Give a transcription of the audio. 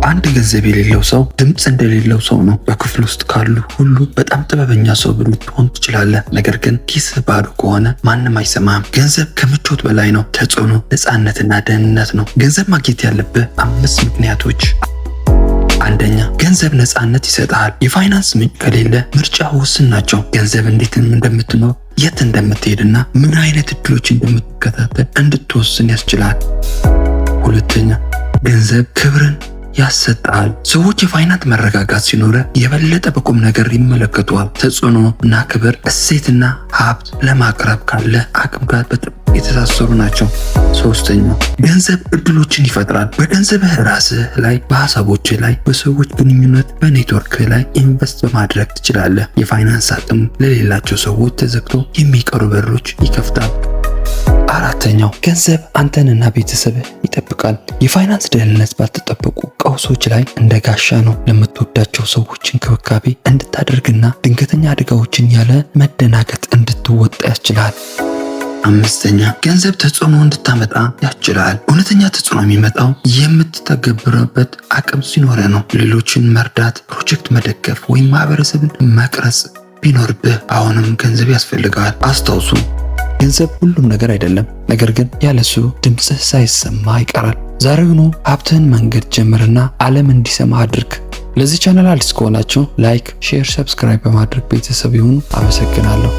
አንድ ገንዘብ የሌለው ሰው ድምፅ እንደሌለው ሰው ነው። በክፍል ውስጥ ካሉ ሁሉ በጣም ጥበበኛ ሰው ልትሆን ትችላለህ። ነገር ግን ኪስህ ባዶ ከሆነ ማንም አይሰማህም። ገንዘብ ከምቾት በላይ ነው። ተጽዕኖ፣ ነፃነትና ደህንነት ነው። ገንዘብ ማግኘት ያለብህ አምስት ምክንያቶች። አንደኛ፣ ገንዘብ ነፃነት ይሰጥሃል። የፋይናንስ ምንጭ ከሌለ ምርጫ ውስን ናቸው። ገንዘብ እንዴት እንደምትኖር፣ የት እንደምትሄድና ምን አይነት እድሎች እንደምትከታተል እንድትወስን ያስችላል። ሁለተኛ፣ ገንዘብ ክብርን ያሰጣል። ሰዎች የፋይናንስ መረጋጋት ሲኖር የበለጠ በቁም ነገር ይመለከቱሃል። ተጽዕኖ እና ክብር እሴትና ሀብት ለማቅረብ ካለ አቅም ጋር በጥብቅ የተሳሰሩ ናቸው። ሶስተኛ፣ ገንዘብ እድሎችን ይፈጥራል። በገንዘብህ ራስህ ላይ፣ በሀሳቦችህ ላይ፣ በሰዎች ግንኙነት፣ በኔትወርክ ላይ invest በማድረግ ትችላለህ። የፋይናንስ አቅም ለሌላቸው ሰዎች ተዘግቶ የሚቀሩ በሮች ይከፍታል። አራተኛው፣ ገንዘብ አንተንና ቤተሰብህ ይጠብቃል። የፋይናንስ ደህንነት ባልተጠበቁ ቀውሶች ላይ እንደ ጋሻ ነው። ለምትወዳቸው ሰዎች እንክብካቤ እንድታደርግና ድንገተኛ አደጋዎችን ያለ መደናገጥ እንድትወጣ ያስችላል። አምስተኛ፣ ገንዘብ ተጽዕኖ እንድታመጣ ያስችላል። እውነተኛ ተጽዕኖ የሚመጣው የምትተገብርበት አቅም ሲኖርህ ነው። ሌሎችን መርዳት፣ ፕሮጀክት መደገፍ ወይም ማህበረሰብን መቅረጽ ቢኖርብህ አሁንም ገንዘብ ያስፈልጋል። አስታውሱ፣ ገንዘብ ሁሉም ነገር አይደለም። ነገር ግን ያለሱ ድምፅህ ሳይሰማ ይቀራል። ዛሬውኑ ሀብትህን መንገድ ጀምርና ዓለም እንዲሰማ አድርግ። ለዚህ ቻናል አዲስ ከሆናችሁ like፣ share፣ subscribe በማድረግ ቤተሰብ ይሁኑ። አመሰግናለሁ።